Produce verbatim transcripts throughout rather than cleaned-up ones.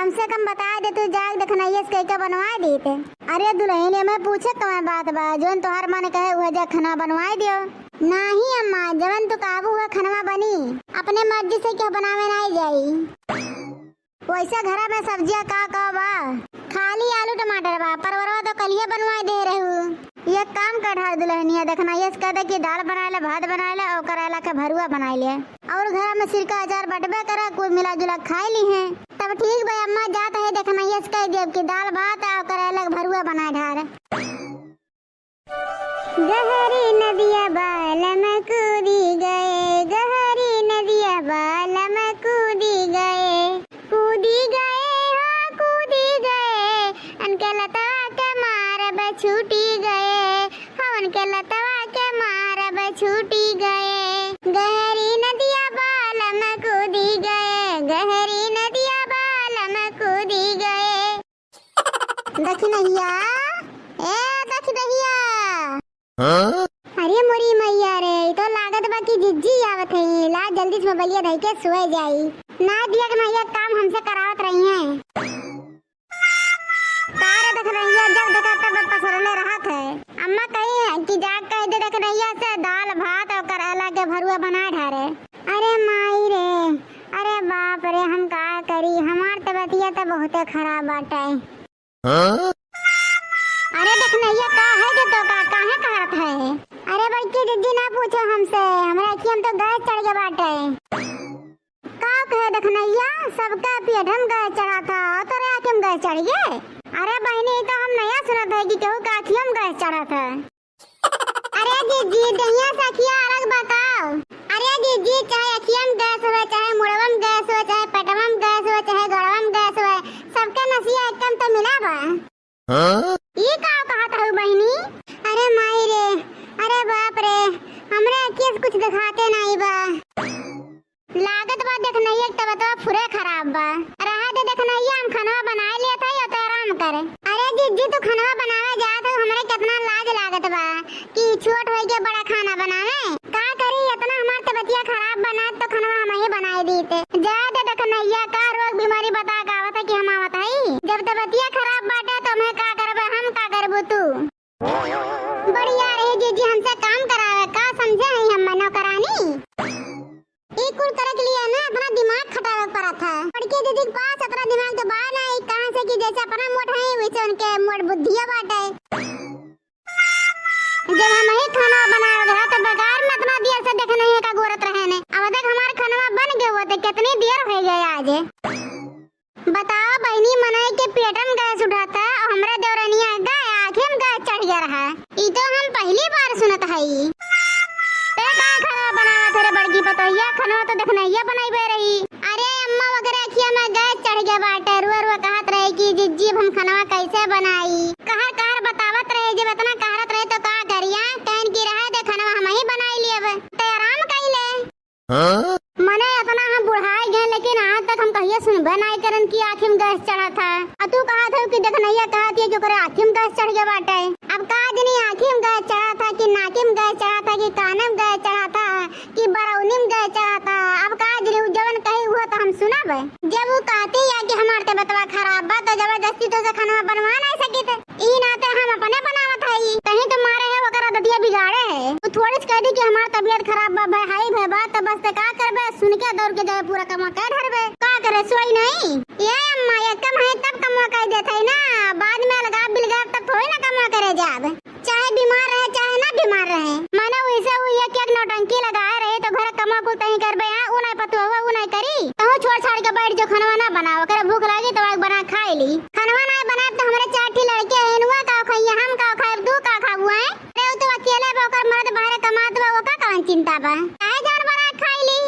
कम से कम बताइ देतू, जाके देखनइया से कहिके बनवाइ देते। अरे दुलहिन, एमे पूछे कवन बात बा, जवन तोहार मन कहे उहे जा खनवा बनवाइ दियो। नाहीं अम्मा, जवन तू कहबू उहे खनवा बनी, अपने मर्जी से केहू बनावे नाहीं जाई। वइसे घरा में सब्जिया का का बा? खाली आलू टमाटर बा, परवरवा तो कलिया बनवाइ दे रहू। एक काम कर ठार दुलहिनिया, देखनइया से कह दे कि दाल बनाइ ले, भात बनाइ ले अउर करेला के भरुआ बनाइ ले। अउर घरा में सिरका अचार बटबे करे, कुल मिला जुला खाइ लिहे। तब ठीक बा अम्मा, जात है देखनइया से कहि देब कि दाल भात अउर करेला के भरुआ बनाइ ठार। गहरी नदिया बालम कूदी गए, गहरी नदिया बालम कूदी गए, कूदी गए हो कूदी गए, उनके लतवा के मारब छूटी गए, हो उनके लतवा के मारब छूटी गए। गहरी नदिया बालम कूदी गए, गहरी नदिया बालम कूदी गए। दखिनहिया, ए दखिनहिया। हाँ? अरे मोरी मइया रे, ई तो लागत बा कि जिज्जी आवत है। ला जल्दी से मोबइलिया धइ के सोए जाई। ना दिया के नइया काम हमसे करावत रही हैं। का रे दखिनहिया, जब देखा तब पसरले रहत है। अम्मा कही है कि जा कहि दे दखिनहिया से दाल भात अउर करेला के भरुआ बनाइ ठारे। अरे माई रे, अरे बाप रे, हम का करी, हमार तबतिया त बहुते खराब बाटे। हाँ? अरे दखिनहिया, का है के तो का, काहे कहत है? अरे बड़की जिज्जी ना पूछो हमसे, हमरा अखिया में तो गैस चढ़ गया बाटे। का कहे दखिनहिया, सबका पेट में गैस चढ़ा था, अउर तोरे आँखी में गैस चढ़ गए? अरे बहिनी, ई तो हम नया सुनत है कि केहू का आँखियों में गैस चढ़ा था। अरे जिज्जी, देहिया से अखिया अलग बताओ। अरे जिज्जी, चाहे अखिया में गैस होवे, चाहे मुड़वा में गैस होवे, चाहे पेटवा में गैस होवे, चाहे गड़वा में गैस होवे, सबके नसिया एकदम तो मिला बा। हाँ? ई का कहत हऊ बहिनी? अरे माई रे, अरे बाप रे, हमरे अखिया से कुछ देखाते नाई बा। लागत बा देखनइया के तबतवा फुरे खराब बा। रहे दे देखनइया, हम खनवा बनाए लेत हई अउर तू आराम करे। अरे जिज्जी, तू खनवा बनावे जात हऊ, हमरे केतना लाज लागत बा कि छोट होई के बड़ा खाना बनावे। का करी, एतना हमार तबतिया खराब बा ना, तो खनवा हमही बनाए दीते। जाए दे देखनइया, का रोग बीमारी बता के आवत है कि हम आवत हई? जब तबतिया खराब बाटे तो हमें का करबे हम, का करबू तू? बढ़िया रही जिज्जी, हमसे काम करावे, का समझे हई हम नौकरानी? ई कुल करे के लिए ना अपना दिमाग खटावे के पड़त है। बड़की जिज्जी के पास अपना दिमाग तो बा ना, ई कहाँ से कि जैसे अपना मोट है वैसे उनके मोट बुद्धिया बाटे। जब हमही खाना बनावे के रहा तो बेकार में इतना देर से देखनइया का गोरत रहे ने। अब तक हमार खानवा बन गए हुआ तो कितनी देर हो गई आज। बताओ बहिनी, मनई के पेट में गैस उठत है अउर हमरे देवरनिया के आँखी में गैस चढ़ गया रहा। ई तो हम पहली बार सुनत हई। ए का खाना बनावत है रे बड़की पतोहिया? खाना तो देखनइया बनाइबे रही। अरे अम्मा, ओकरे अखिया में गैस चढ़ गया बाटे, रुआ रुआ कहत रहे कि जिज्जी अब हम खाना कैसे बनाई। कहर कहर बतावत रहे, जब इतना कहरत रहे तो का करिया, कहन की रहे दे खाना हमही बनाई लेब, ते आराम कइले। हाँ? मने इतना हम बुढ़ाई गए, लेकिन आज तक हम कहिए सुनबे नाई करन कि आँखी में गैस चढ़ा था। अ तू कहत हऊ कि देखनइया कहत है कि ओकरे आँखी में गैस चढ़ गया बाटे। अब का जनी आँखी में गैस चढ़ा था कि नाकी में गैस चढ़ा था कि काने में गैस चढ़ा था कि बरौनी में गैस चढ़ा था। अब का जनी उ जवन कही उहो तो हम सुनब। जब उ कहती है कि हमार तबतवा खराब बा तो जबरदस्ती तो से खाना बनवा नहीं सकित। ई नाते हम अपने बनावत हई, कहीं तो मारे है ओकर आदतिया बिगाड़े है। तू थोड़ी सी कह दी कि हमार तबीयत खराब बा, भाई, हाई भे बा, तो बस ते का करबे, सुन के दौड़ के जाए पूरा कमा के ढरबे। का करे, सोई नहीं? ए अम्मा, ये कम है तब कमा कर देत है ना, बाद में अलगा बिलगा तब थोड़ी ना कमा करे जाब। चाहे बीमार रहे, चाहे ना बीमार रहे। माने वैसे उ एक एक नौटंकी लगाए रहे तो घर कमा कुल तहीं करबे, हाँ, उ नहीं पतुआ, उ नहीं करी। तहूँ छोड़ छाड़ के बैठ जो, खनवा ना बनाओ, करे भूख लागी तो आग बना खाए ली। खनवा ना बनाए तो हमरे चार ठी लड़के हैं, नुआ का खाइए, हम का खाए, तू का खाबू है? अरे उ तो अकेले बा, ओकर मर्द बाहरे कमात बा, ओका कवन चिंता बा? चाहे जान बना खाए ली।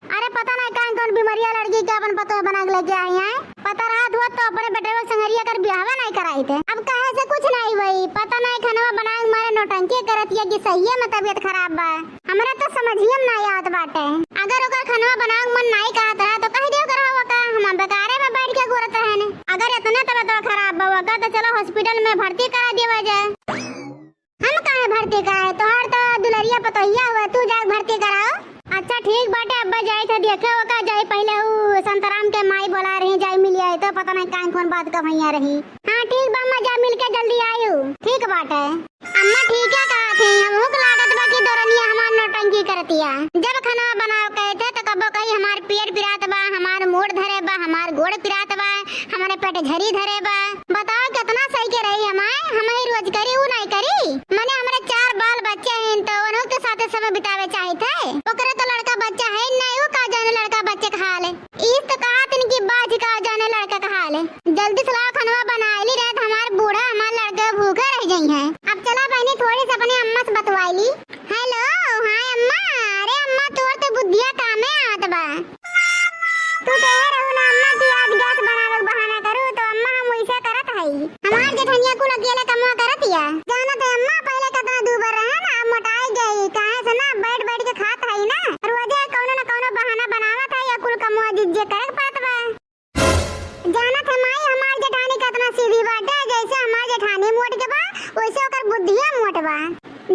अरे पता नहीं कौन कौन बीमारिया लड़की के अपन पतोह बना के लेके आई हैं। पता रहत हुआ तो अपने बेटे को संगरिया कर बियाहवा नहीं कराई थे। अब कहे से कुछ नहीं हुई, पता नहीं खनवा बनाए मारे नौटंकी करत या कि सही में तबीयत खराब बा। हमरा तो समझिए में नहीं आवत बाटे। अगर ओकर खनवा बनाए मन नहीं कहत रहा तो कह दियो करा हुआ का, हम बेकारे में बैठ के गोरत रहने। अगर इतना तबीयत खराब बा ओकर तो चलो हॉस्पिटल में भर्ती करा दिया जाए। हम काहे भर्ती कराए? तोहार तो दुलरिया पतोहिया हुआ, तू जाके भर्ती कराओ। अच्छा ठीक बाटे, अब्बा जाए थे देखे ओका, जाए पहले उ संतराम के माई बोला रही, जाए मिल पता नहीं काहे कौन बात का भैया रही। हाँ ठीक बा अम्मा, जा मिलके जल्दी आयु। ठीक बाटे। अम्मा ठीक है कहा थी, हमहू के लागत बा कि दोरनिया हमार नौटंकी करतिया। जब खाना बनाओ कहते तो कबो कही हमार पेट पिरात बा, हमार मूड़ धरे बा, हमार गोड़ पिरात बा, हमारे पेट झरी धरे बा। बताओ कितना सही के रही हमार, हम ही रोज करी, ऊ नहीं करी। मने हमरे चार बाल बच्चे हैं तो उन्हों के साथे समय बितावे चाहित है। ओकरे तो लड़का बच्चा है नहीं, ऊ का जाने लड़का बच्चे का हाल। ईस तो कहा थी कि बाझ का जाने लड़का का हाल। जल्दी से लाओ खनवा बनाइली, नहीं तो हमार बूढ़ा हमार लड़का भूखे रह जाई है। अब चला बहनी थोड़ी से अपने अम्मा से बतवाइली। हेलो, हाय अम्मा। अरे अम्मा तोर तो बुद्धिया कामे आवत बा। तू कहे रहू ना अम्मा कि आज गैस बनावे के बहाना करू, तो अम्मा हम वैसे करत हई। हमार जेठनिया कुल अकेले कमवा करत या। जानत है अम्मा पहले कितना दूबर रहे ना, अब मोटाई गई। काहे से ना बैठ बैठ के खात हई ना, रोजे कौनो ना कौनो बहाना बनावत है या कुल कमवा जिज्जे करे के पड़त बा। जानत है माई हमार जेठानी कितना सीधी बाटे, जैसे हमार जेठानी मोट के बा वैसे ओकर बुद्धिया मोट बा।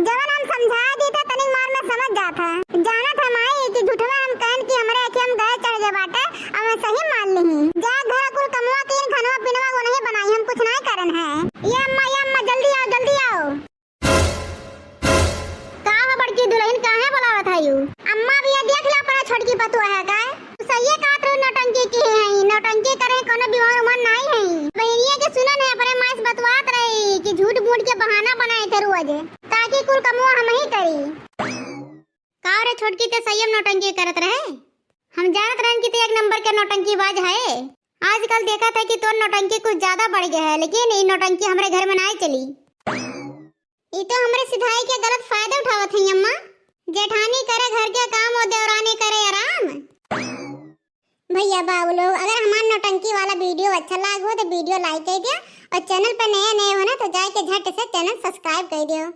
जवन हम समझा दी त तनिक मार में समझ जात है। जानत है माई कि झूठवा हम कहन कि हमरे अखिया में गैस चढ़ गए बाटे, अब हम सही मान लिही। जा घर कुल कमवा कीन खनवा पिनवा वो नहीं बनाई, हम कुछ नहीं करन है। ये अम्मा, ये अम्मा जल्दी आओ, जल्दी आओ। का हो बड़की दुल्हन काहे बुलावत है यू? अम्मा भी ये देख ले अपना छोटकी पतुआ है का? तू सही कहत रहू नौटंकी की है, नौटंकी करे कोनो बीमार उमर नहीं है। बहनिया के सुने नहीं अपने माई से बतवात रही कि झूठ मूठ के बहाना बनाए थे रोज। ताकि कुल कमवा हम ही करी। का रे छोटकी, ते संयम नौटंकी करत रहे? हम जानत रहन कि ते एक नंबर के नौटंकीबाज है। आजकल देखत है कि तोर नौटंकी कुछ ज्यादा बढ़ गया है, लेकिन ई नौटंकी हमरे घर में नाई चली। ई तो हमरे सिधाई के गलत फायदा उठावत है अम्मा। जेठानी करे घर के काम और देवरानी करे आराम। भैया बाबू लोग, अगर हमार नौटंकी वाला वीडियो अच्छा लाग हो तो वीडियो लाइक कर दियो और चैनल पर नया नए हो ना तो जाके झट से चैनल सब्सक्राइब कर दियो।